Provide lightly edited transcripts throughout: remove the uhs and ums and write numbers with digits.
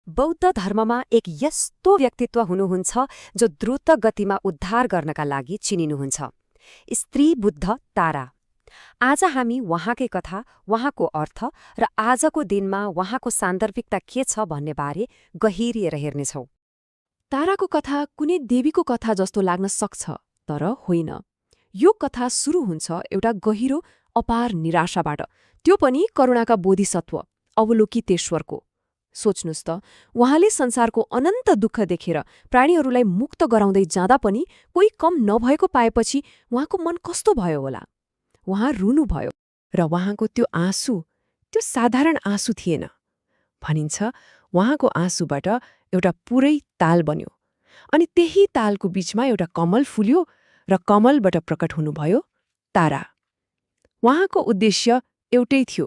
बौद्ध धर्ममा एक यस्तो व्यक्तित्व हुनुहुन्छ जो द्रुत गतिमा उद्धार गर्नका लागि चिनिनुहुन्छ। स्त्री बुद्ध तारा। आज हामी उहाँकै कथा, उहाँको अर्थ र आजको दिनमा उहाँको सान्दर्भिकता के छ भन्ने बारे गहिरिएर हेर्नेछौँ। ताराको कथा कुनै देवीको कथा जस्तो लाग्न सक्छ, तर होइन। यो कथा सुरु हुन्छ एउटा गहिरो, अपार निराशाबाट, त्यो पनि करुणाका बोधिसत्व अवलोकितेश्वरको। सोच्नुस् त, उहाँले संसारको अनन्त दुःख देखेर प्राणीहरूलाई मुक्त गराउँदै जाँदा पनि कोही कम नभएको पाएपछि उहाँको मन कस्तो भयो होला। उहाँ रुनुभयो, र उहाँको त्यो आँसु, त्यो साधारण आँसु थिएन। भनिन्छ उहाँको आँसुबाट एउटा पुरै ताल बन्यो, अनि त्यही तालको बीचमा एउटा कमल फुल्यो, र कमलबाट प्रकट हुनुभयो तारा। उहाँको उद्देश्य एउटै थियो,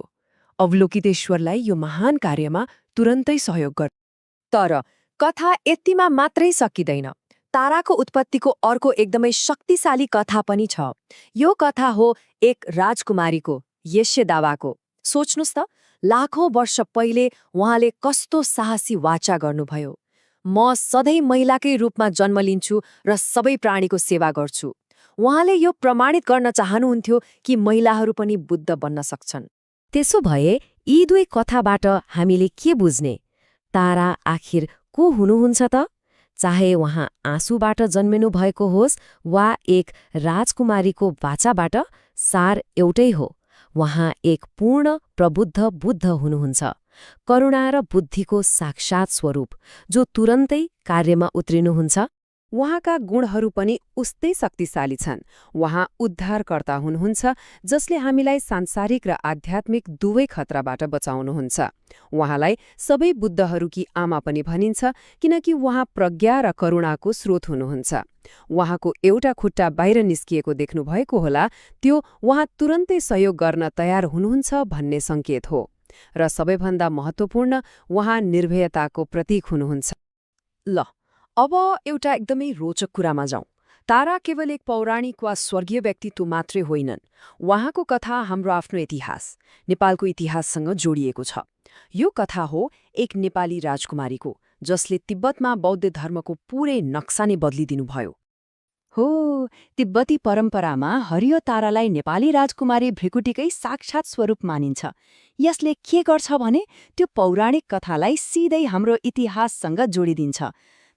अवलोकितेश्वरलाई यो महान कार्यमा तुरन्तै सहयोग गर्नु। तर कथा यतिमा मात्रै सकिँदैन। ताराको उत्पत्तिको अर्को एकदमै शक्तिशाली कथा पनि छ। यो कथा हो एक राजकुमारीको, यशदावाको। सोच्नुस् त, लाखौं वर्ष पहिले उहाँले कस्तो साहसी वाचा गर्नुभयो। म सधैँ महिलाकै रूपमा जन्म लिन्छु र सबै प्राणीको सेवा गर्छु। उहाँले यो प्रमाणित गर्न चाहनुहुन्थ्यो कि महिलाहरू पनि बुद्ध बन्न सक्छन्। त्यसो भए यी दुई कथाबाट हामीले के बुझ्ने? तारा आखिर को हुनुहुन्छ त? चाहे उहाँ आँसुबाट जन्मिनु भएको होस् वा एक राजकुमारीको वाचाबाट, सार एउटै हो। उहाँ एक पूर्ण प्रबुद्ध बुद्ध हुनुहुन्छ, करुणा र बुद्धिको साक्षात स्वरूप, जो तुरन्तै कार्यमा उत्रिनुहुन्छ। उहाँका गुणहरू पनि उस्तै शक्तिशाली छन्। उहाँ उद्धारकर्ता हुनुहुन्छ, जसले हामीलाई सांसारिक र आध्यात्मिक दुवै खतराबाट बचाउनुहुन्छ। उहाँलाई सबै बुद्धहरूकी आमा पनि भनिन्छ, किनकि उहाँ प्रज्ञा र करुणाको स्रोत हुनुहुन्छ। उहाँको एउटा खुट्टा बाहिर निस्किएको देख्नुभएको होला, त्यो उहाँ तुरन्तै सहयोग गर्न तयार हुनुहुन्छ भन्ने सङ्केत हो। र सबैभन्दा महत्त्वपूर्ण, उहाँ निर्भयताको प्रतीक हुनुहुन्छ। ल, अब एउटा एकदमै रोचक कुरामा जाउँ। तारा केवल एक पौराणिक वा स्वर्गीय व्यक्तित्व मात्रै होइनन्। उहाँको कथा हाम्रो आफ्नो इतिहास, नेपालको इतिहाससँग जोडिएको छ। यो कथा हो एक नेपाली राजकुमारीको, जसले तिब्बतमा बौद्ध धर्मको पूरै नक्सा नै बदलिदिनुभयो। हो, तिब्बती परम्परामा हरियो तारालाई नेपाली राजकुमारी भृकुटीकै साक्षात स्वरूप मानिन्छ। यसले के गर्छ भने त्यो पौराणिक कथालाई सिधै हाम्रो इतिहाससँग जोडिदिन्छ।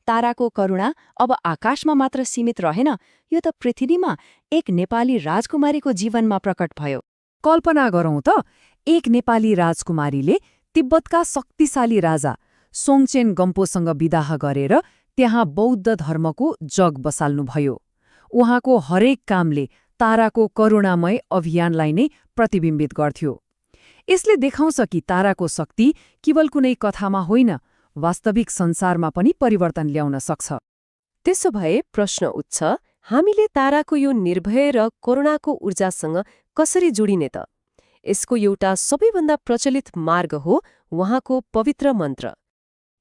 ताराको करुणा अब आकाशमा मात्र सीमित रहेन, यो त पृथ्वीमा एक नेपाली राजकुमारीको जीवनमा प्रकट भयो। कल्पना गरौँ त, एक नेपाली राजकुमारीले तिब्बतका शक्तिशाली राजा सोङचेन गम्पोसँग विवाह गरेर त्यहाँ बौद्ध धर्मको जग बसाल्नुभयो। उहाँको हरेक कामले ताराको करुणामय अभियानलाई नै प्रतिबिम्बित गर्थ्यो। यसले देखाउँछ कि ताराको शक्ति केवल कुनै कथामा होइन, वास्तविक संसारमा पनि परिवर्तन ल्याउन सक्छ। त्यसो भए प्रश्न उठ्छ, हामीले ताराको यो निर्भय र करुणाको ऊर्जासँग कसरी जोडिने त? यसको एउटा सबैभन्दा प्रचलित मार्ग हो उहाँको पवित्र मन्त्र।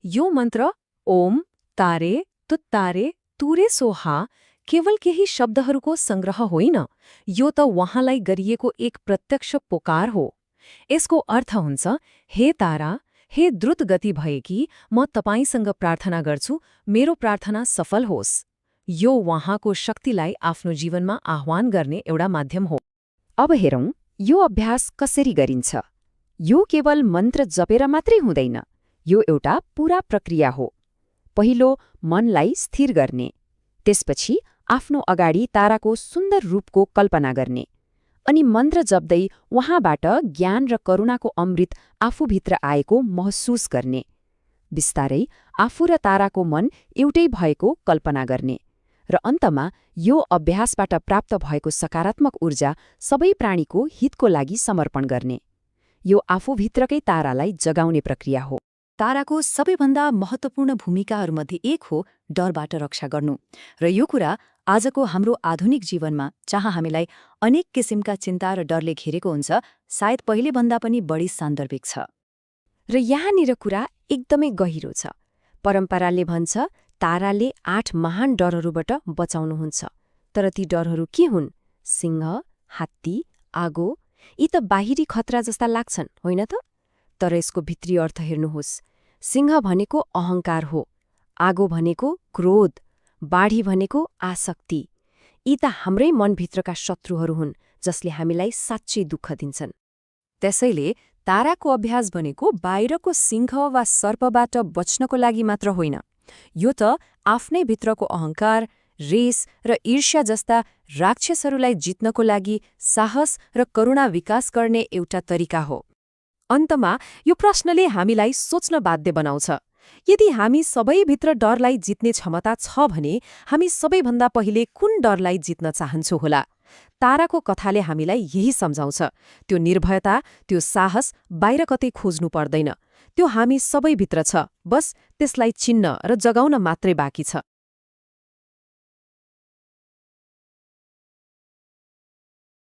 यो मन्त्र ओम तारे तुत्तारे तुरे सोहा केवल केही शब्दहरूको सङ्ग्रह होइन, यो त उहाँलाई गरिएको एक प्रत्यक्ष पोकार हो। यसको अर्थ हुन्छ, हे तारा, हे द्रुत गति भएकी, म तपाईसँग प्रार्थना गर्छु, मेरो प्रार्थना सफल होस्। यो उहाँको शक्तिलाई आफ्नो जीवनमा आह्वान गर्ने एउटा माध्यम हो। अब हेरौँ, यो अभ्यास कसरी गरिन्छ। यो केवल मन्त्र जपेर मात्रै हुँदैन, यो एउटा पूरा प्रक्रिया हो। पहिलो, मनलाई स्थिर गर्ने। त्यसपछि आफ्नो अगाडि ताराको सुन्दर रूपको कल्पना गर्ने। अनि मन्त्र जप्दै उहाँबाट ज्ञान र करुणाको अमृत आफूभित्र आएको महसुस गर्ने। बिस्तारै आफू र ताराको मन एउटै भएको कल्पना गर्ने। र अन्तमा यो अभ्यासबाट प्राप्त भएको सकारात्मक ऊर्जा सबै प्राणीको हितको लागि समर्पण गर्ने। यो आफूभित्रकै तारालाई जगाउने प्रक्रिया हो। ताराको सबैभन्दा महत्त्वपूर्ण भूमिकाहरूमध्ये एक हो डरबाट रक्षा गर्नु। र यो कुरा आजको हाम्रो आधुनिक जीवनमा, जहाँ हामीलाई अनेक किसिमका चिन्ता र डरले घेरेको हुन्छ, सायद पहिलेभन्दा पनि बढी सान्दर्भिक छ। र यहाँनिर कुरा एकदमै गहिरो छ। परम्पराले भन्छ ताराले 8 महान डरहरूबाट बचाउनुहुन्छ। तर ती डरहरू के हुन्? सिंह, हात्ती, आगो, यी त बाहिरी खतरा जस्ता लाग्छन्, होइन त? तर यसको भित्री अर्थ हेर्नुहोस्। सिंह भनेको अहङ्कार हो, आगो भनेको क्रोध, बाढी भनेको आसक्ति। यी त हाम्रै मनभित्रका शत्रुहरू हुन् जसले हामीलाई साँच्चै दुःख दिन्छन्। त्यसैले ताराको अभ्यास भनेको बाहिरको सिंह वा सर्पबाट बच्नको लागि मात्र होइन। यो त आफ्नै भित्रको अहङ्कार, रेस र ईर्ष्या जस्ता राक्षसहरूलाई जित्नको लागि साहस र करुणा विकास गर्ने एउटा तरिका हो। अन्तमा यो प्रश्नले हामीलाई सोच्न बाध्य बनाउँछ। यदि हामी सबैभित्र डरलाई जित्ने क्षमता छ भने हामी सबैभन्दा पहिले कुन डरलाई जित्न चाहन्छौँ होला? ताराको कथाले हामीलाई यही सम्झाउँछ। त्यो निर्भयता, त्यो साहस बाहिर कतै खोज्नु पर्दैन। त्यो हामी सबैभित्र छ, बस त्यसलाई चिन्न र जगाउन मात्रै बाँकी छ।